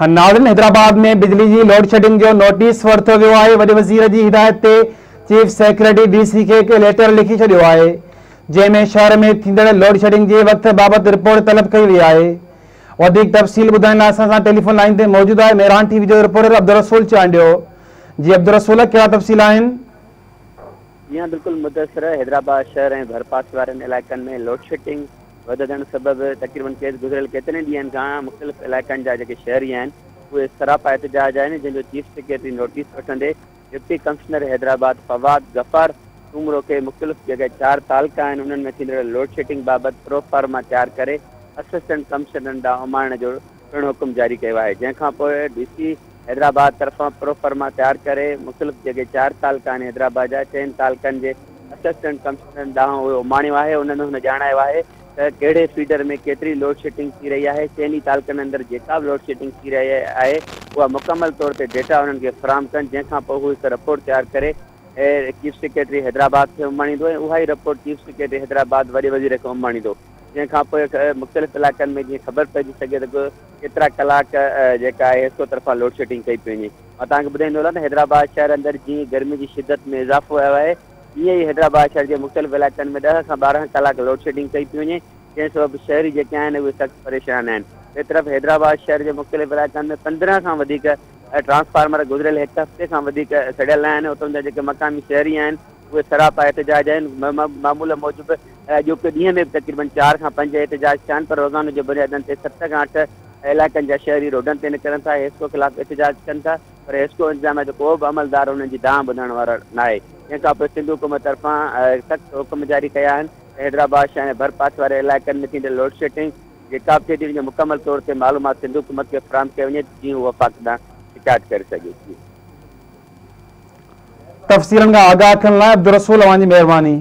ناظرين حيدرآباد ۾ بجلي جي لوڊشيڊنگ جو نوٽيس ورتو ويو آهي، وڏي وزير جي هدايت تي چيف سيڪريٽري ڊي سي کي هڪ ليٽر لکي ڇڏيو آهي، جنهن ۾ شهر ۾ ٿيندڙ لوڊشيڊنگ جي وقت بابت رپورٽ طلب ڪئي وئي آهي. وڌيڪ تفصيل ٻڌائڻ لاء اسان سان ٽيليفون لائين تي موجود آهي مهراڻ ٽي وي جو رپورٽر عبدالرسول چانڊيو. جي عبدالرسول ڪهڙا تفصيل آهن؟ جي ها بلڪل مدثر، حيدرآباد شهر ۽ ڀرپاسي وارن علائقن ۾ لوڊشيڊنگ وڌندڙ سبب تقريبن ڪيس گذريل ڪيترن ئي ڏينهن کان مختلف علائقن جا جيڪي شهري آهن اهي سراپا احتجاج آهن جنهن جو چيف سيڪريٽري نوٽيس وٺندي ڊپٽي ڪمشنر حيدرآباد فواد غفار سومرو کي مختلف جيڪي چار تعلقا آهن انهن ۾ ٿيندڙ لوڊشيڊنگ بابت پروفارما تيار ڪري اسسٽنٽ ڪمشنرن ڏانهن اماڻڻ جو پڻ حڪم جاري ڪيو آهي جنهن کان پوء ڊي سي حيدرآباد طرفان پروفارما تيار ڪري مختلف جيڪي چار تعلقا آهن حيدرآباد جا چئن تعلقن جي اسسٽنٽ ڪمشنرن ڏانهن اهو اماڻيو آهي ان ۾ هن ڄاڻايو آهي ته ڪهڙي فيڊر ۾ ڪيتري لوڊشيڊنگ ٿي رهي آهي چئني تعلقن اندر جيڪا به لوڊشيڊنگ ٿي رهي آهي اها مڪمل طور تي ڊيٽا انهن کي فراهم ڪن جنهن کان پوء هو هڪ رپورٽ تيار ڪري چيف سيڪريٽري حيدرآباد کي اماڻيندو ۽ اها ئي رپورٽ چيف سيڪريٽري حيدرآباد وڏي وزير کي اماڻيندو جنهن کان پوء مختلف علائقن ۾ جيئن خبر پئجي سگهي ته ڪيترا ڪلاڪ جيڪا آهي حيسڪو طرفان لوڊشيڊنگ ڪئي پئي وڃي. مان توهان کي ٻڌائيندو هلان ته حيدرآباد شهر اندر جيئن گرمي جي شدت ۾ اضافو آيو آهي تيئن ئي حيدرآباد شهر جي مختلف علائقن ۾ ڏهه کان 12 ڪلاڪ لوڊشيڊنگ ڪئي پئي وڃي جنهن سبب شهري جيڪي آهن اهي سخت پريشان آهن ٻئي طرف حيدرآباد شهر جي مختلف علائقن ۾ 15 کان وڌيڪ ٽرانسفارمر گذريل هڪ هفتي کان وڌيڪ سڙيل آهن اتان جا جيڪي مقامي شهري آهن اهي سراپا احتجاج آهن معمول موجب اڄوڪي ڏينهن ۾ به تقريبن چار کان پنج احتجاج ٿيا آهن پر روزانو جي بنيادن تي ست کان اٺ علائقن جا شهري روڊن تي نڪرن ٿا، حيسڪو خلاف احتجاج ڪن ٿا پر حيسڪو انتظاميا جو ڪو به عملدار انهن جي دانهن ٻڌڻ وارو ناهي، جنهن کانپوء سنڌ حڪومت طرفان سخت حڪم جاري ڪيا آهن ته حيدرآباد شهر ۽ ڀرپاسي واري علائقن ۾ ٿيندڙ لوڊشيڊنگ جيڪا به ٿئي ٿي ان جو مڪمل طور تي معلومات سنڌ حڪومت کي فراهم ڪئي وڃي ته جيئن هو وفاق ڏانهن شڪايت ڪري سگهي. تفصيلن کان آگاهه ٿيڻ لاء عبدالرسول اوهان جي مهرباني.